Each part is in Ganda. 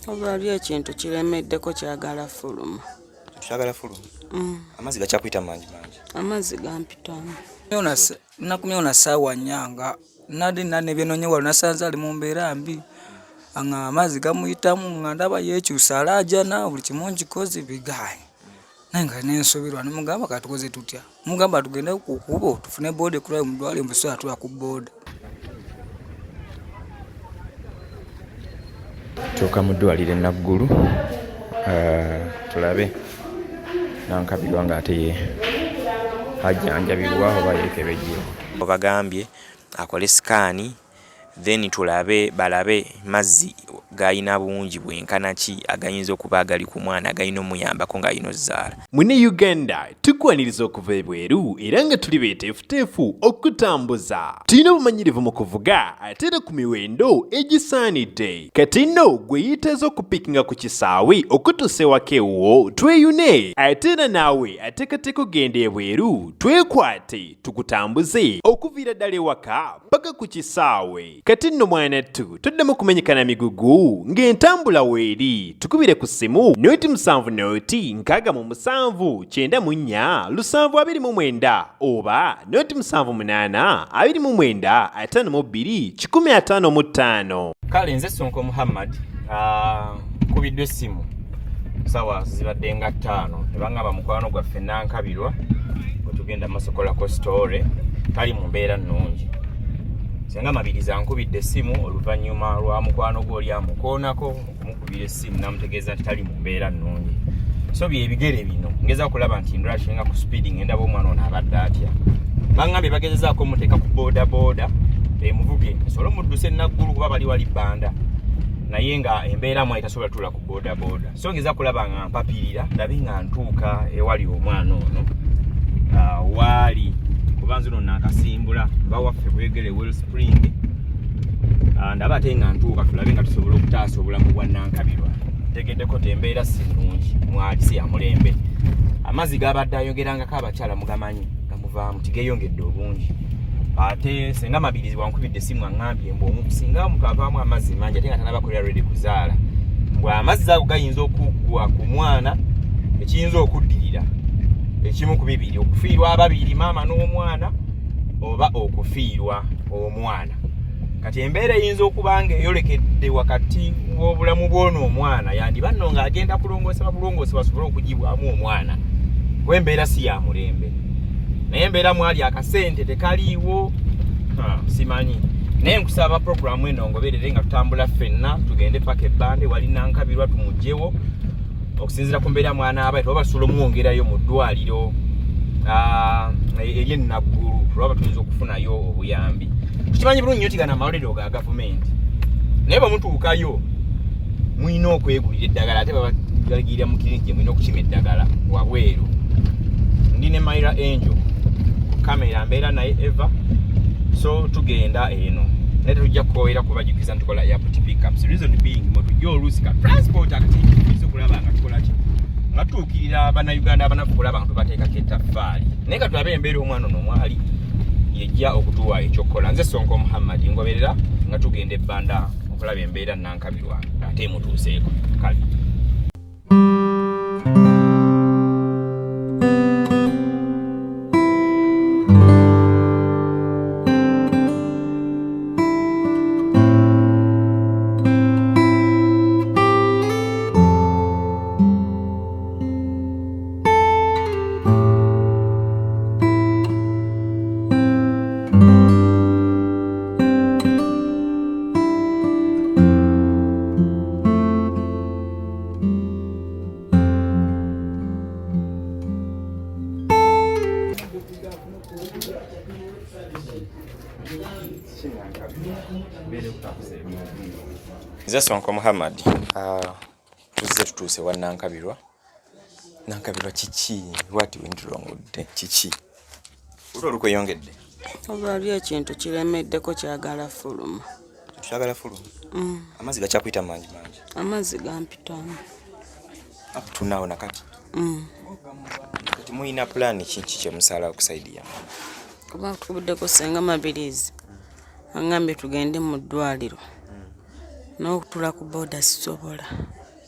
Oba ali ekintu kiremeddeko kyagala fuluma. Kyagala fuluma. Amazzi gakyakuyita mangi mangi. Amazzi gampitamu. Nakumyewo na ssaawa nnya nga nali nina ne bye nnoonya wano nasanze ali mu mbeera mbi nga amazzi gamuyitamu nga ndaba yeekyusa alaajana buli kimu nkikoze bigaanyi naye nga ne nsoberwa ne mugamba kati tukoze tutya mugamba tugende ku kkubo tufune booda ekutwale mu ddwaliro mbu sisobola tuula ku booda. Tuuka mu ddwaliro e Naggulu tulabe Nankabirwa ng'ate ye ajjanjabibwa oba yeekebejjebwa. Bagambye akole sikaani then tulabe balabe mazzi g'alina bungi bwenkana ki agayinza okuba agali ku mwana agayina omuyambako ng'alina ozzaala. Munnayuganda tukwaniriza okuva ebweru era nga tuli beeteefuteefu okukutambuza. Tulina obumanyirivu mu kuvuga ate era ku miwendo egisaanidde. Kati nno gwe yeetaaza okupikinga ku kisaawe okutuusa ewaka ewuwo tweyune ate era naawe ateekateeka okugenda ebweru twekwate tukutambuze okuviira ddala ewaka paka ku kisaawe. Kati nno mwanattu toddamu kumenyeka na migugu ng'entambula weeri. Tukubire ku ssimu noti 7 noti 67 94 729 oba noti 78 29 52 155. Kale nze Sonko Muhammad nkubiddwa essimu sawa zibadde nga ttaano ne bangamba mukwano gwaffe Nankabirwa bwe tugenda masokolako story tali mu mbeera nnungi. Senga Mabirizi ankubidde essimu oluvannyuma lwa mukwano gwe oli amukoonako okumukubira essimu n'amutegeeza nti tali mu mbeera nnungi. So byebigere bino ngeza okulaba nti nrushinga ku speed ngenda omwana ono abadde atya. Bangambye bagezezaako omuteeka ku boda boda emuvuge nsobole omudduse Naggulu kuba bali wali Bbanda, naye nga embeera mwali tasobola tuula ku boda boda. So ngeza kulaba nga mpapirira ndabe nga ntuuka ewali omwana ono waali, kuba nze ono naakasimbula bawaffe Bwegere Wellspring. Ndaba ate nga ntuuka tulabe nga tusobola okutaasa obulamu bwa Nankabirwa. Ntegeddeko ti embeera si nnungi, mwali si ya mulembe. Amazzi gabadde ayogerangako abakyala mugamanyi gamuvaamu tigeeyongedde obungi. Ate senga Mabirizi wankubidde essimu aŋŋambye mbu singa mukavaamu amazzi mangi ate nga tanabakolera ready kuzaala, mbw amazzi ago gayinza okuggwa ku mwana, ekiyinza okuddirira ekimu ku bibiri, okufiirwa ababiri maama n'omwana oba okufiirwa omwana. Kati embeera eyinza okuba nga eyolekedde wakati w'obulamu bw'ono omwana, yandiba nno ng'agenda kulongoosa bulongoosa basobole okugibwamu omwana, kuba embeera si ya mulembe. Naye embeera mwali akasente tekaliiwo, simanyi. Naye nkusaba programu eno ngoberere nga tutambula ffenna tugende paka ebbande wali Nankabirwa tumuggyewo okusinziira ku mbeera mwana aba tuba basobola omwongerayo mu ddwaliro ery'e Naggulu tulaba tuyinza okufunayo obuyambi. Tukimanyi bulungi nnyo nti gano amalwaliro ga gavumenti, naye bwe mutuukayo mulina okwegulira eddagala, ate babalagirira mu kiriniki gye mulina okukima eddagala wabweru. Ndi ne Myra Angel ku kamera, mbeera naye Eva, so tugenda eno naye tetujja kukowera kubajjukiza nti tukola airport pickups. Reason being mwe tujja oluusi ka transport akatiikiriza okulaba nga tukola ki nga tutuukirira Bannayuganda abanafu kulaba nga tubateekako ettaffaali. Naye ka tulabe embeera omwana ono omwali yejja okutuwa ekyokukola. Nze Sonko Muhammad, ngoberera nga tugenda ebbanda okulaba embeera Nankabirwa ate emutuuseeko. Kale Nze Sonko Muhammad. Tuzze tutuuse wa Nankabirwa. Nankabirwa kiki? Lwati wentulongodde kiki? Olwo olukweyongedde. Oba ali ekintu kiremeddeko kyagala fuluma. Kyagala fuluma. Amazzi gakyakuyita mangi mangi. Amazzi gampitamu. Up to now nakati. Kati mulina plan ki ki kye musala okusaidia? Kuba tukubiddeko senga Mabirizi aŋŋambye tugende mu ddwaliro. N'okutula ku boda sisobola.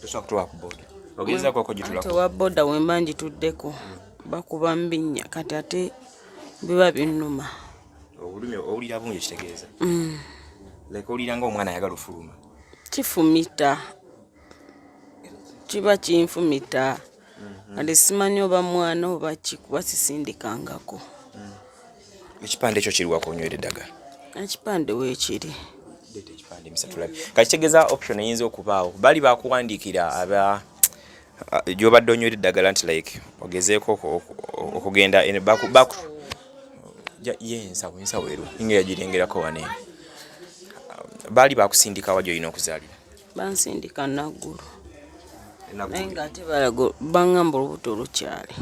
Tosobola kutula ku boda? Ogezaako okugitulako? Ate owa boda wemba ngituddeko bakuba mu binnya, kati ate biba binnuma. Obulumi owulira bungi ekitegeeza? Like owulira nga omwana ayagala ofuluma? Kifumita, kiba kinfumita. Kati simanyi oba mwana oba ki, kuba sisindikangako. Ekipande ekyo kiri wakonywera eddagala? Ekipande weekiri. Leeta ekipande emisa tulabe. Kati kitegeeza option eyinza okubaawo, bali bakuwandiikira aba gy'obadde onywera eddagala nti like ogezeeko okugenda ye ensawo, ensawo eriwo ninga yagirengerako wano eno. Baali bakusindika wa gy'olina okuzaalira? Bansindika Naggulu, naye ng'ate balago baŋŋamba olubuto lukyali.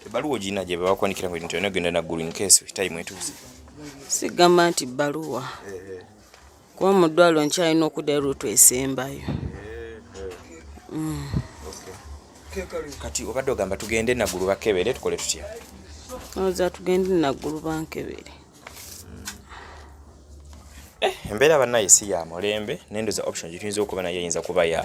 Ebbaluwa ogirina gye bakuwandikira nti olina okugenda Naggulu in case time etuuse? Sigamba nti bbaluwa, kuba mu ddwaliro nkyalina okuddayo luutu esembayo. Kati obadde ogamba tugende Naggulu bakebere, tukole tutya? Olowooza tugende Naggulu bankebere. Embeera bannaye si ya mulembe, naye ndowooza option gye tuyinza okuba nayo eyinza kuba ya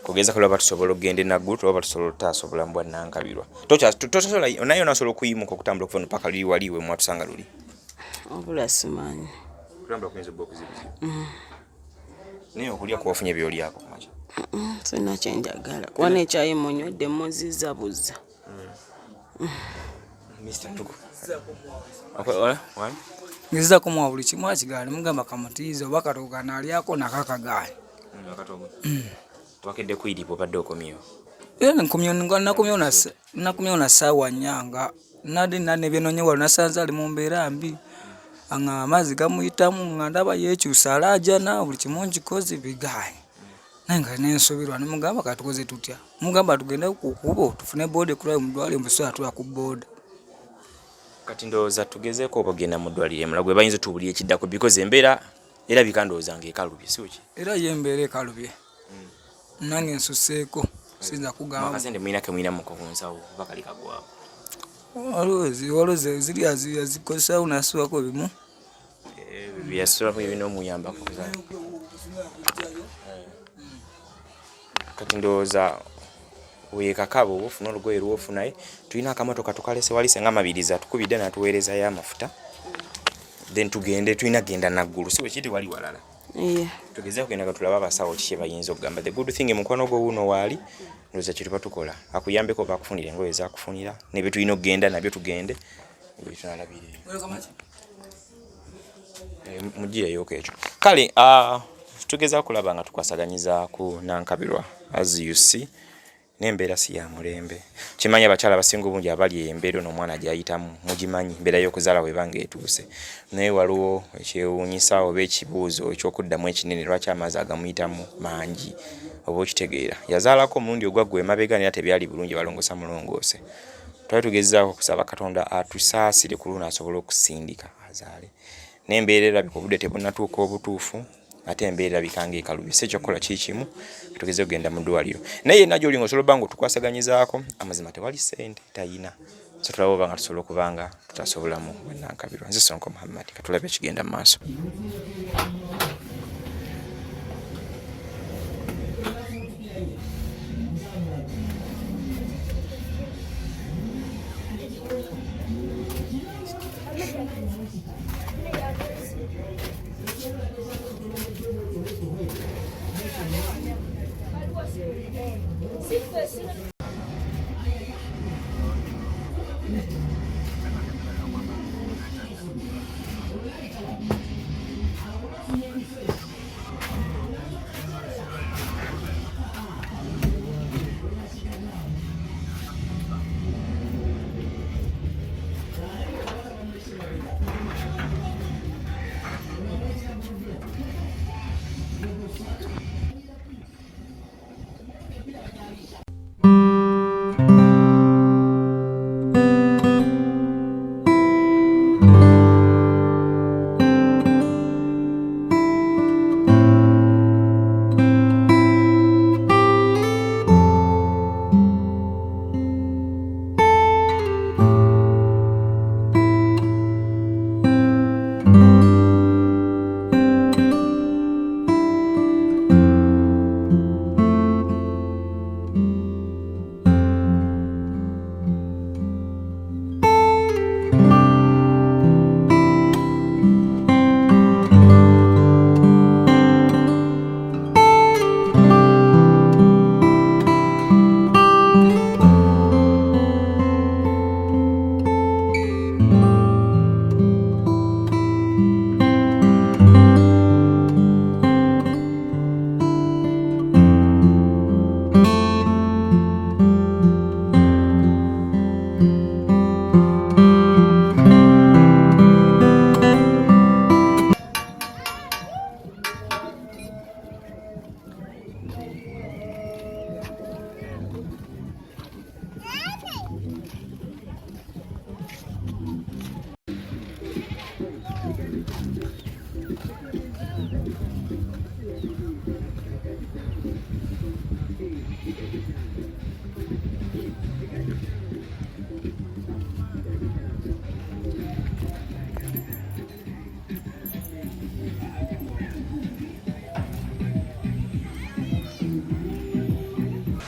kugeza kulaba tusobola okugenda e Naggulu, tulaba tusobola okutaasa obulamu bwa Nankabirwa. Tosobola naye onaasobola okuyimuka okutambula okuva eno paka luli wali we mwatusanga luli? Wabula simanyi. Okutambula kuyinza okuba okuzibuzibu. Naye okulya kuwafunye by'olyako ku makya? Sirina kye njagala, kuba n'ekyayi munywedde munziza buzza. Mr. Tuku. Okay, wala, wala. Ngezaako muwa buli kimu akigaana, mugamba kamutiize oba katogo kanaalyako nako akagaanyi. Akatogo. Wakedde kuyiribwa obadde okomyewo? Era nakomyewo na ssaawa nnya nga nali nina ne bye nnoonya wano, nasanze ali mu mbeera mbi, nga amazzi gamuyitamu, nga ndaba yeekyusa alaajana, buli kimu nkikoze bigaanyi. Naye nga nensoberwa ne mugamba kati tukoze tutya? Mugamba tugende ku kkubo tufune boda ekutwale mu ddwaliro, mbu sisobola kutuula ku boda. Kati ndowooza tugezeeko oba okugenda mu ddwaliro e Mulago bayinza otubuulira ekiddako, because embeera erabika ndowooza ng'ekalubye, si bwekiri? Era yo embeera ekalubye, nange nsuseeko, siyinza kugamba. Akasente mulina ke mulina muko ku nsawo oba kali kagwako? Waliwo ziri yazikozesaawo n'asuulako bimu. Bye yasuulako birina omuyambako. Kati ndowooza weekakaba oba ofune olugoye lw'ofunaye, tulina akamotoka tukalese wali senga Mabirizi atukubidde n'atuweerezayo amafuta, then tugende, tulina kugenda Naggulu, si bwe kiri wali walala? Iye. Tugezeeko kugenda nga tulabe abasawo ki kye bayinza okugamba. The good thing mukwano gwo wuuno waali, ndowooza kye tuba tukola akuyambeko oba akufunira engoye z'akufunira ne bye tulina okugenda nabyo tugende bwe tunalabira eyo. Mugireyooko ekyo. Kale tugezaako kulaba nga tukwasaganyiza ku Nankabirwa as you see, n'embeera si ya mulembe. Kimanyi abakyala abasinga obungi abali embeera ono omwana gy'ayitamu mugimanyi, embeera y'okuzaala bw'eba ng'etuuse. Naye waliwo ekyewuunyisa oba ekibuuzo eky'okuddamu ekinene, lwaki amazzi agamuyitamu mangi oba okitegeera. Yazaalako omulundi ogwaggwa emabega naye tebyali bulungi, balongoosa mulongoose. Twali tugezaako okusaba Katonda atusaasire ku luno asobole okusindika azaale. N'embeera erabika obudde tebunnatuuka obutuufu, ate embeera erabika ng'ekalubye. Si ekyokukola kiri kimu, tugeze okugenda mu ddwaliro. Naye yenna gy'oli ng'osobola obba ng'otukwasaganyizaako, amazima tewali ssente tayina. So tulabe oba nga tusobola okuba nga tutaasa obulamu bwa Nankabirwa. Nze Sonko Muhammad, katulabe ekigenda mu maaso.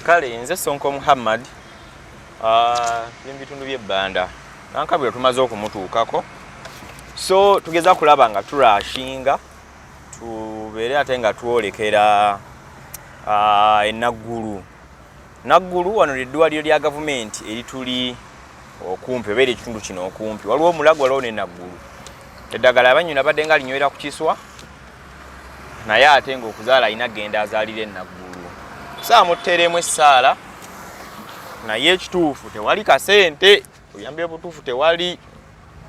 Kale nze Sonko Muhammad, tuli mu bitundu by'ebbanda. Nankabirwa tumaze okumutuukako, so tugeza kulaba nga turashinga tubeere ate nga twolekera enaggulu. Naggulu wano lyeddwaliro lya gavumenti erituli okumpi oba eri ekitundu kino okumpi. Waliwo Omulago, waliwo ne Naggulu. Eddagala abanyuna badde nga linywera ku kiswa, naye ate ng'okuzaala alina genda azaalira enaggulu. Saa mutteeremu essaala, naye ekituufu tewali kasente, obuyambi obutuufu tewali.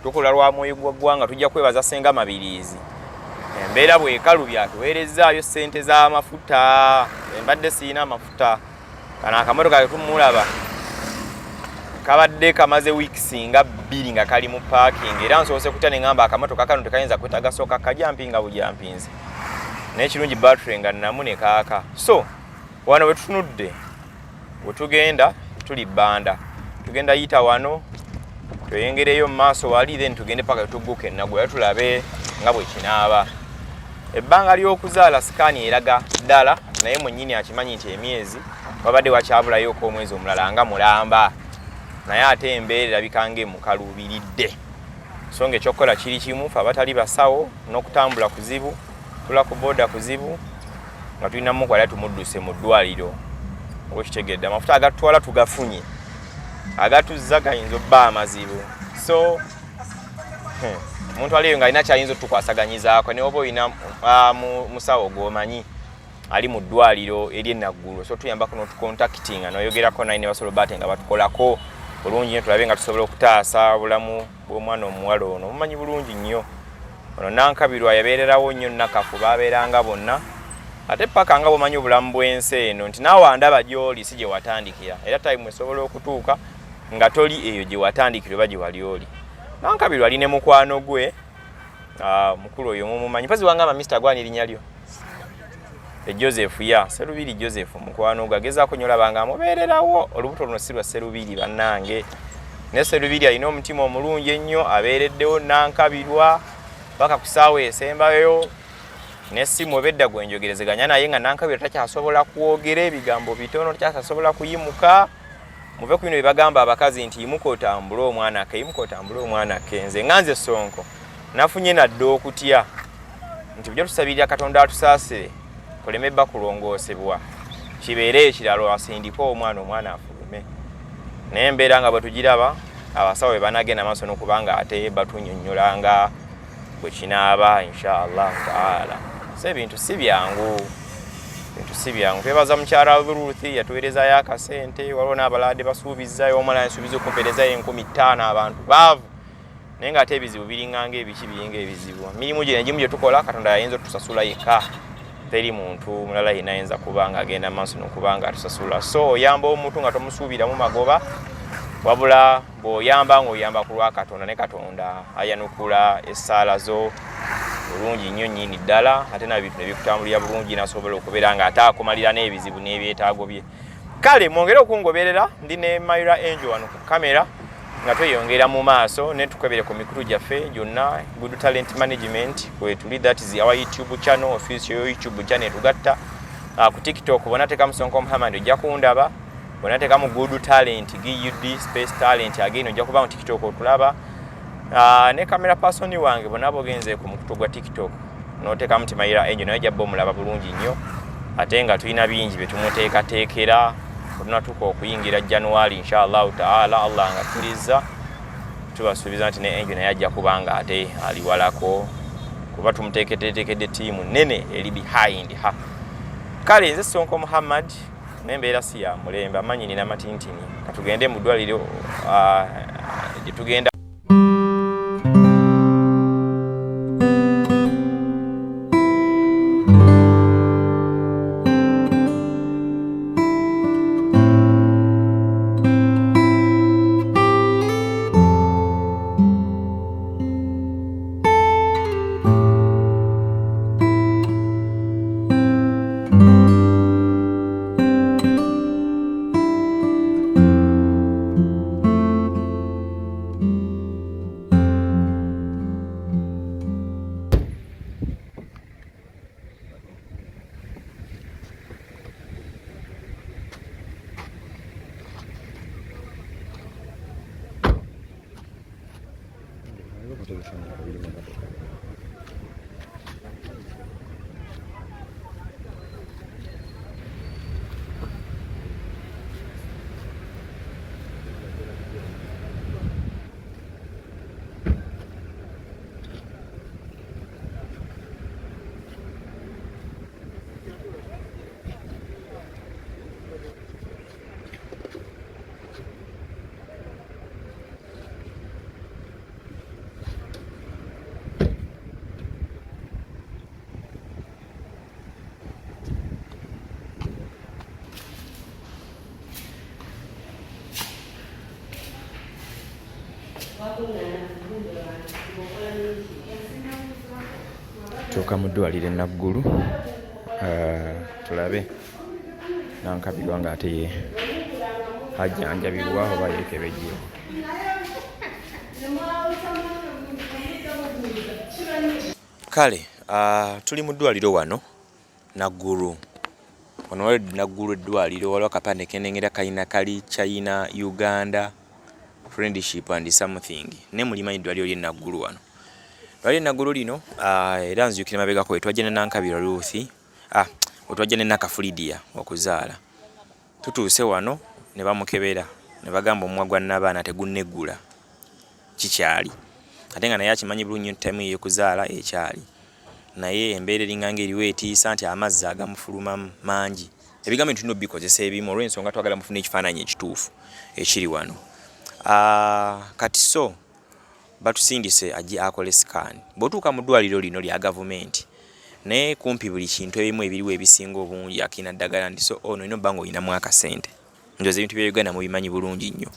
Tukola lwa mwoyo gwa ggwanga. Tujja kwebaza Senga Mabiriizi, embeera bw'ekalubya atuweerezzaayo ssente z'amafuta. Embadde siina amafuta. Kano akamotoka ketumulaba kabadde kamaze weeks nga 2 nga kali mu parking, era nsoose kutya ne ŋŋamba akamotoka kano tekayinza kwetaaga sooka kajampinga bujampinzi, naye kirungi battery nga nnamu ne kaaka. So wano we tutunudde we tugenda tuli Bbanda, tugenda yita wano tweyengereyo mu maaso wali, then tugende paka tugguka Ennaggulu tulabe nga bwe kinaaba. Ebbanga ly'okuzaala sikaani eraga ddala, naye mwennyini akimanyi nti emyezi wabadde wakyabulayo omwezi omulala nga mulamba, naye ate embeera erabika ng'emukaluubiridde. So nga ekyokukola kiri kimu, fe abatali basawo n'okutambula kuzibu, tula ku booda kuzibu, nga tulina mukwala tumudduse mu ddwaliro. Oba okitegedde, amafuta agatutwala tugafunye, agatuzza gayinza obba amazibu. So omuntu aliyo nga alina kyayinza otukwasaganyizaako, naye oba olina musawo gw'omanyi ali mu ddwaliro ery'Ennaggulu, so tuyambako n'otucontactinga n'oyogerako naye ne basobola obba ate nga batukolako bulungi nnyo, tulabe nga tusobola okutaasa obulamu bw'omwana omuwala ono. Mumanyi bulungi nnyo ono Nankabirwa yabeererawo nnyo Nakafu, babeeranga bonna ate paka nga bwomanyi obulamu bw'ensi eno nti naawe andaba gy'oli si gye watandikira, era time esobola okutuuka nga toli eyo gye watandikira oba gye wali oli. Nankabirwa ali ne mukwano gwe mukulu oyo mumumanyi mpazi wangamba Mr. Gwani, erinnya lyo? Joseph ya Serubiri. Joseph mukwano gwe agezaako nnyo olaba nga amubeererawo. Olubuto luno si lwa Serubiri bannange, naye Serubiri alina omutima omulungi ennyo, abeereddewo Nankabirwa paka ku ssaawa esembayo. N'essimu oba edda gwenjogerezeganya naye nga Nankabirwa takyasobola kwogera, ebigambo bitono, takyasobola kuyimuka. Muve ku bino bye bagamba abakazi nti yimuka otambule omwana ke, yimuka otambule omwana ke. Nze nga nze Sonko nafunye nadde okutya nti bujo tusabirira Katonda atusaasire kuleme bba kulongoosebwa, kibeere ekiralo asindike omwana, omwana afulume. Naye embeera nga bwe tugiraba, abasawo bwe banagenda maaso n'okuba nga ate batunyonnyola nga bwe kinaaba, insha Allahu taala. So ebintu si byangu, ebintu si byangu. Twebaza mukyala Ruth yatuweerezayo akasente, waliwo n'abalala basuubizzayo, omulala nsuubiza okumpeerezayo 5000. Abantu baavu, naye ng'ate ebizibu biringanga ebiki, biringa ebizibu. Mirimu gino egimu gye tukola Katonda yayinza otusasula yekka, teri muntu mulala yenna ayinza kuba nga agenda maaso n'okuba nga atusasula. So oyamba omuntu nga tomusuubiramu magoba, wabula bw'oyamba ng'oyamba ku lwa Katonda, ne Katonda ayanukula essaala zo bulungi nnyo nnyini ddala, ate nabintu ne bikutambulira bulungi, nasobola okubeera nga ate akumalira n'ebizibu n'ebyetaago bye. Kale mwongere okungoberera, ndi ne Myra Angel wano ku kamera nga tweyongera mu maaso ne tukebere ku mikutu gyaffe gyonna. Good Talent Management kwetuli, that is our YouTube channel, official YouTube channel etugatta. Ku TikTok bonateekamu Sonko Muhammad ojja kundaba, bonateekamu Good Talent, GUD space talent again, ojja kuba mu TikTok otulaba. Ne camera person wange bonna bogenze ku mukutu gwa TikTok n'oteekamu ti Myra Angel, naye ojja bba omulaba bulungi nnyo. Ate nga tulina bingi bye tumuteekateekera tunatuuka okuyingira January, inshallahu taala, Allah nga akkiriza. Tubasuubiza nti ne Angel naye ajja kuba nga ate aliwalako, kuba tumuteeketeetekedde ttiimu nnene eri behind ha. Kale nze Sonko Muhammad, nembeera si ya mulembe, amanyi nina matintini. Katugende mu ddwaliro gye tugenda. Ebintu biri mu mmotoka. Tuuka mu ddwaliro e Naggulu tulabe Nankabirwa ng'ate ye ajjanjabibwa oba yeekebejjebwa. Kale tuli mu ddwaliro wano Naggulu. Wano wali Naggulu eddwaliro waliwo akapande ke nnengera kalina kali China Uganda friendship and something naye mulimanyi eddwaliro ly'e Naggulu wano. Eddwaliro ly'e Naggulu lino era nzijukira emabegako we twajja ne Nankabirwa Ruth we twajja ne Nakafu Lydia okuzaala. Tutuuse wano ne bamukebera ne bagamba omumwa gwa nnabaana tegunneggula kikyali ate nga naye akimanyi bulungi nnyo nti tayimu ye ey'okuzaala ekyali. Naye embeera eringanga eriwo etiisa nti amazzi agamufulumamu mangi. Ebigambo bino tulina obikozesa ebimu olw'ensonga twagala mufune ekifaananyi ekituufu ekiri wano. Kati so batusindise ajje akole sikaani. Bw'otuuka mu ddwaliro lino lya gavumenti naye kumpi buli kintu ebimu ebiriwo ebisinga obungi akina ddagala nti so ono olina obba ng'olinamu akasente. Ndowooza ebintu bya Uganda mubimanyi bulungi nnyo.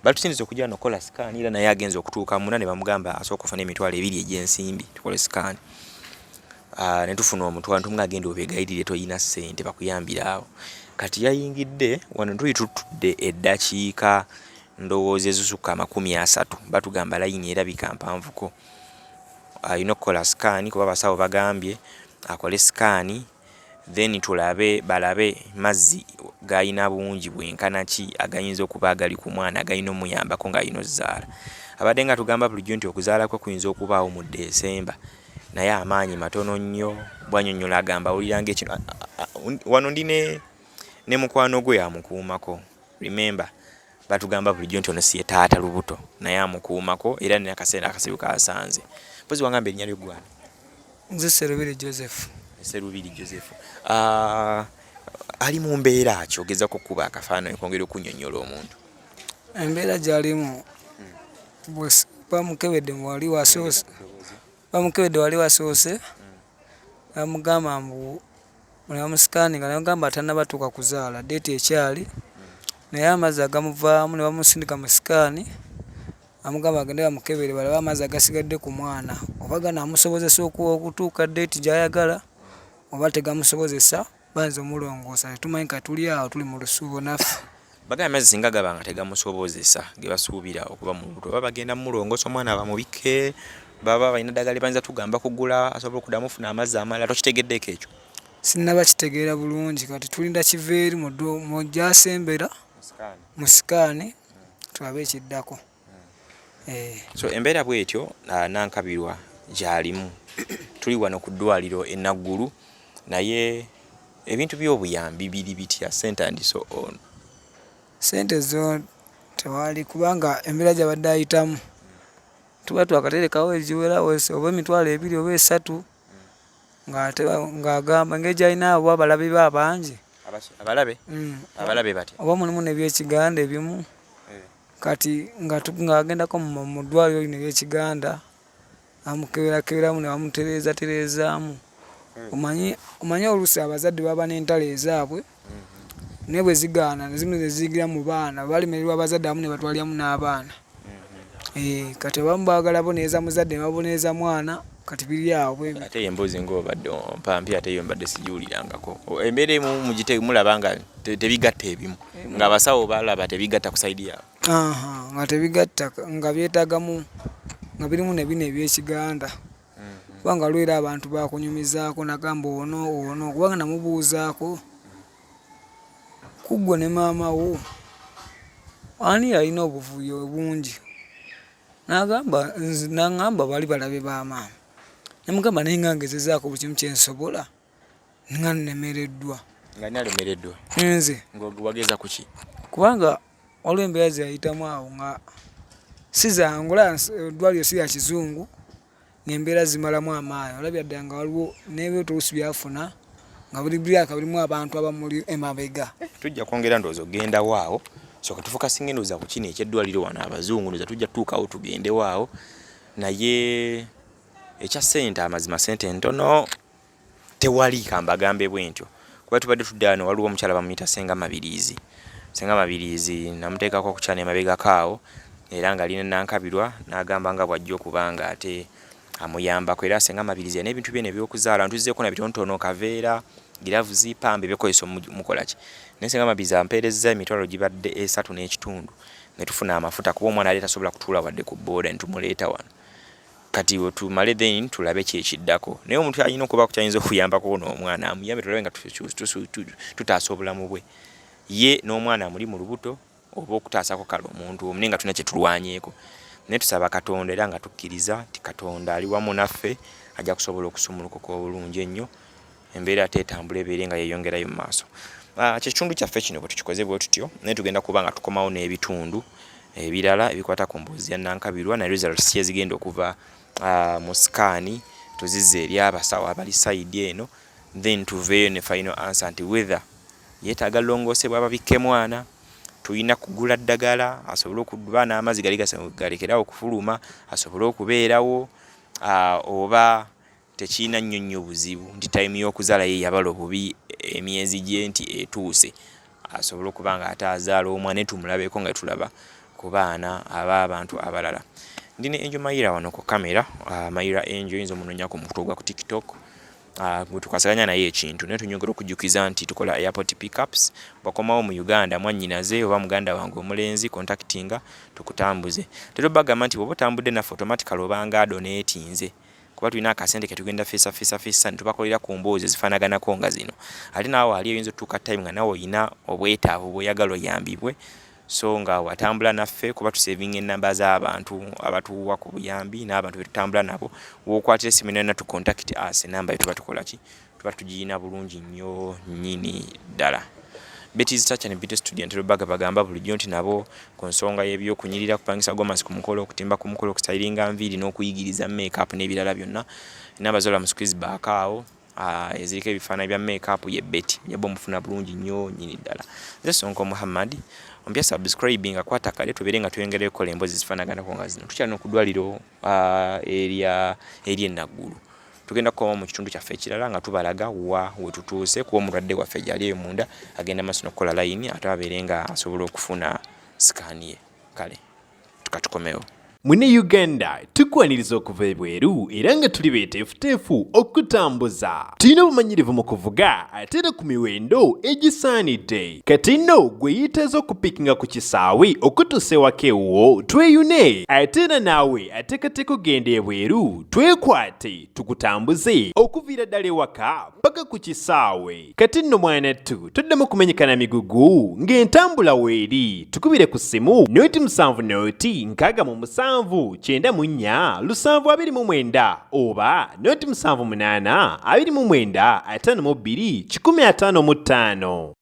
Batusindize okujja wano okukola sikaani era naye agenze okutuuka munda ne bamugamba asooka ofune 20,000 egy'ensimbi tukole sikaani. Ne tufuna omutwalo ne tumugamba genda obeegayirire tolina ssente bakuyambire awo. Kati yayingidde wano tuli tutudde eddakiika ndowooza ezisukka 30 batugamba layini erabika mpanvuko. Alina okukola sikaani kuba abasawo bagambye akole sikaani then tulabe balabe mazzi galina bungi bwenkana ki agayinza okuba agali ku mwana agalina omuyambako ng'alina ozzaala. Abadde nga tugamba bulijjo nti okuzaala kwe kuyinza okubaawo mu December naye amaanyi matono nnyo bw'annyonnyola agamba awulira ng'ekino wano ndi ne ne mukwano gwe amukuumako remember batugamba bulijjo nti ono si ye taata lubuto naye amukuumako era nina akaseera akasibu k'asanze. Mpozzi wangamba erinnya lyo ggwe ani? Nze Sserubiri Joseph. Sserubiri Joseph. Ali mu mbeera ki? Ogezaako okukuba akafaananyi okwongera okunnyonnyola omuntu. Embeera gy'alimu bamukebedde wali wasoose, bamukebedde wali wasoose bamugamba mbu ne bamusikaaninga ne bamugamba tannaba tuuka kuzaala ddeeti ekyali naye amazzi agamuvaamu ne bamusindika mu sikaani Bamugamba bagende bamukebere balabe amazzi agasigadde ku mwana oba ganaamusobozesa okutuuka ddeeti gy'ayagala oba tegamusobozesa bayinza omulongoosa tetumanyi kati tuli awo tuli mu lusuubo naffe. Bagambye amazzi singa gaba nga tegamusobozesa ge basuubira okuba mu lubuto oba bagenda mumulongoosa omwana bamubikke baba balina ddagala lye bayinza tugamba kugula asobole okuddamu ofuna amazzi amalala tokitegeddeeko ekyo? Sinnaba kitegeera bulungi kati tulinda kiva eri mu gy'asembera mu sikaani tulabe ekiddako. Eh. So embeera bwetyo Nankabirwa gyalimu. Tuli wano ku ddwaliro e Naggulu naye ebintu by'obuyambi biri bitya ssente and so on. Ssente zo tewali kubanga embeera gy'abadde ayitamu tuba twakaterekawo egiwera oba 20,000 oba 3,000 ng'ate ng'agamba engeri gy'alina abo abalabe be abangi. Abalabe? Abalabe batya? Oba mulimu n'ebyekiganda ebimu. Kati ng'agendako mu ddwaliro lino ery'ekiganda bamukeberakeberamu ne bamutereezatereezaamu. Omanyi omanyi oluusi abazadde baba n'entalo ezaabwe naye bwe zigaana ezimu ne ziyingira mu baana, balemererwa abazadde abamu ne batwaliramu n'abaana. Eh, kati abamu baagala bonereza muzadde ne babonereza mwana kati biri awo bwe Ate eyo emboozi ng'obadde ompa mpya ate yo mbadde sigiwulirangako. Embeera emu mugite mulaba nga tebigatta ebimu ng'abasawo balaba tebigatta ku sayidi yaabwe. Aha, nga tebigatta nga byetaagamu nga birimu ne bino eby'ekiganda kubanga waliwo era abantu baakunyumizaako nagamba ono ono kubanga namubuuzaako ku ggwe ne maama wo ani alina obuvuyo obungi? Nagamba nangamba bali balabe ba maama. Namugamba naye nga ngezezaako buli kimu kyensobola nga nnemereddwa. Nga ani alemereddwa? Nze. Nga wageza ku ki? Kubanga waliwo embeera zeyayitamu awo nga si zangu, olaba eddwaliro si lya kizungu, ng'embeera zimalamu amaanyi. Olabira ddala nga waliwo n'ebyoto oluusi byafuna nga buli byaka birimu abantu abamuli emabega. Tujja kwongera ndowooza okugendawo awo, soka tufokasinga endowooza ku kino ekyeddwaliro wano abazungu, ndowooza tujja tutuukawo tugendewo awo. Naye ekya ssente, amazima ssente ntono tewali, kambagambe bwe ntyo, kuba tubadde tudda wano waliwo omukyala bamuyita Senga Mabiriizi. Senga Mabiriizi namuteekako ku kyana emabegako awo, era nga alina Nankabirwa, n'agamba nga bw'ajja okuba nga ate amuyambako. Era Senga Mabiriizi alina ebintu byene ebyokuzaala, ntuzzeeko na bitonotono, kaveera, giravuzi, pamba ebyokukozesa mukola ki. Naye Senga Mabiriizi ampeerezza emitwalo gibadde 3.5 ne tufuna amafuta, kuba omwana ali tasobola kutuula wadde ku booda, ne tumuleeta wano. Kati wetumale then tulabe kyekiddako. Naye omuntu alina okubaako kyayinza okuyambako ono omwana, amuyambe tulabe nga tutaasa obulamu bwe ye n'omwana amuli mu lubuto, oba okutaasako kale omuntu omu, naye nga tulina kyetulwanyeeko. Naye tusaba Katonda era nga tukkiriza nti Katonda ali wamu naffe, ajja kusobola okusumulukuka obulungi ennyo, embeera ate etambula ebeere nga yeeyongerayo mu maaso. Kyekitundu kyaffe kino bwe tukikoze bwe tutyo, naye tugenda kuba nga tukomawo n'ebitundu ebirala ebikwata ku mboozi ya Nankabirwa na results ezigenda okuva mu scan tuzizze eri abasawo abali side eno, then tuveeyo ne final answer nti whether yeetaaga longoosebwa ababikke mwana, tulina kugula ddagala asobole okuba n'amazzi gali galekerawo okufuluma asobole okubeerawo, oba tekirina nnyo nnyo buzibu nti time y'okuzaala ye yabala obubi emyezi gye nti etuuse asobole okuba nga ate azaala omwana, naye tumulabeko nga tulaba ku baana ab'abantu abalala. Ndi ne Angel Mayira wano ku kamera. Mayira Angel oyinza omunoonya ku mukutu ogwa ku TikTok, gwe tukwasaganya naye ekintu. Naye tunyongera okujjukiza nti tukola airport pickups. Bwakomawo mu Uganda, mwannyinaze oba muganda wange omulenzi, contactinga tukutambuze. Tero bagamba nti bw'oba otambudde naffe, automatically obanga adonatinze, kuba tulina akasente ketugenda fisa fisa fisa ne tubakolera ku mboozi ezifaanaganako nga zino. Ate naawe ali oyinza otuuka time nga nawe oyina obwetaavu bw'oyagala oyambibwe, so nga watambula naffe, kuba tusavinga enamba z'abantu abatuwa ku buyambi n'abantu betutambula nabo. Wokwatira esimu yonna to contact us, enamba tuba tukola ki, tuba tugiyina bulungi nnyo nnyini ddala. Betty's Touch and Beauty Studio ntera baga bagamba bulijjo nti nabo ku nsonga y'ebyokunyirira, kupangisa gomasi ku mukolo, okutimba ku mukolo, okustylinga nviiri n'okuyigiriza makeup n'ebirala byonna. Enamba zola mu squeeze back awo eziriko ebifaananyi bya makeup ye Betty, yaba omufuna bulungi nnyo nnyini ddala. Nze Sonko Muhammad ompya, subscribing, akwata kale tubeere nga tweyongerayo okukola emboozi zifaanaganako nga zino. Tukyalina okudwaliro erya ery'enaggulu, tugenda kukomawo mu kitundu kyaffe ekirala nga tubalaga wa wetutuuse, kuba omulwadde waffe gyali eyo munda agenda maaso n'okukola layini ate abeere nga asobola okufuna scan ye. Kale tukatukomewo. Mune Uganda, tukwaniriza okuva ebweru era nga tuli beeteefuteefu okutambuza. Tulina obumanyirivu mu kuvuga ate era ku miwendo egisaanidde. Kati nno gwe yeetaaza okupikinga ku kisaawe okutuusa ewaka ewuwo, tweyune. Ate era naawe ateekateeka okugenda ebweru, twekwate tukutambuze okuviira ddala ewaka paka ku kisaawe. Kati nno mwanattu, toddamu kumenyekana migugu ng'entambula weeri. Tukubire ku ssimu 0 70 67 94 729 oba 0 78 29 52 155.